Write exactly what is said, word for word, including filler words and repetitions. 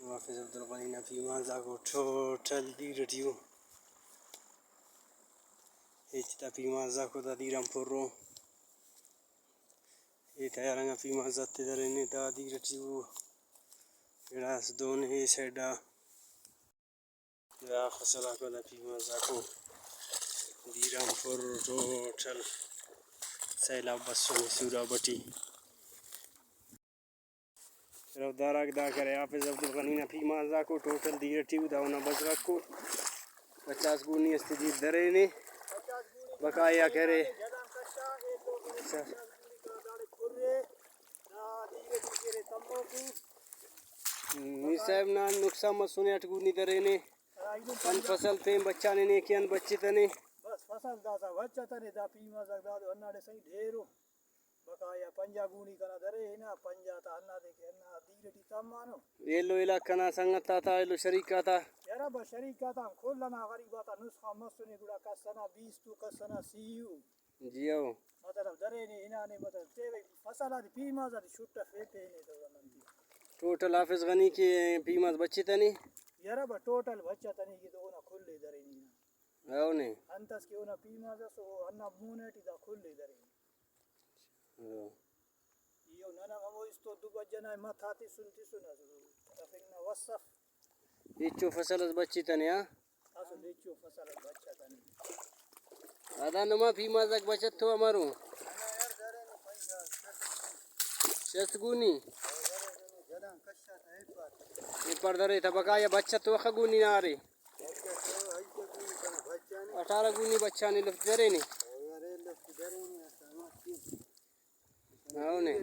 حافظ عبدالغنی نا پیماز آکو ٹوٹل دیر ٹی ءُ۔ ہچ تا پیماز آکو دا دیر آن پر ءُ۔ اے تیار انگا پیماز آتے درینے دا دیر ٹی ءُ۔ گڑاس دون اے سائیڈ آ۔ دا فصل آکو دا پیماز آکو دیر آن پر ٹوٹل سیلاب بسنے سوراب ٹی۔ روداراک دا کرے حافظ عبدالغنی نا پیماز آکو ٹوٹل دیر ٹی ءُ، دا اونا بزغ آکو۔ پچاس گونی اس تے دیر درینے، بقایا کرے۔ میر صاحب نا نقصان مسنے، اٹ گونی درینے۔ پنچ فصل پین بچانے، نیکیان بچتنے۔ بس فصل داسا بچتنے، دا پیماز آک دادے ہنداڑے صحیح ڈھیرو۔ بقایا پنجا گونی کنا درے ہنا، پنجا تا ہندادے کہ ہندا دیر ٹی تمانو۔ ایلو علاقہ نا سنگت آتا، ایلو شریک آتا۔ یارا بس شریک آتا ہم کل انا غریب آتا نسخان مسنے، گڑا کس انا بیست ءُ، کس انا سی ءُ۔ جی ہو۔ مطلب درینے ہنانے، مطلب تیوہ فصل آتے پیماز آتے چھٹفے پینے تو نن تے۔ ٹوٹل حافظ غنی کہ پیماز بچتنے؟ یارا بس ٹوٹل بچتنے کہ تو اونا کل ءِ درینے ہنا۔ ہو نے۔ انتس کہ اونا پیماز اس، او ہندا مون ٹی دا کل ءِ درینے۔ ہو۔ ایہو نن ہم ہمو استو دو بجہ نا متھ آ تسن تسن اسہ تفنگ نا وس اف۔ ہچو فصل اس بچتنے آ؟ اسل ہچو فصل اس بچتنے۔ ادا نما پیمازاک بچت تو امرو؟ شست گونی؟ ایپار درے تا بقایا بچت تو اخہ گونی نا ارے؟ اٹھارہ گونی بچانے لفت درینے۔ ہاؤ نے۔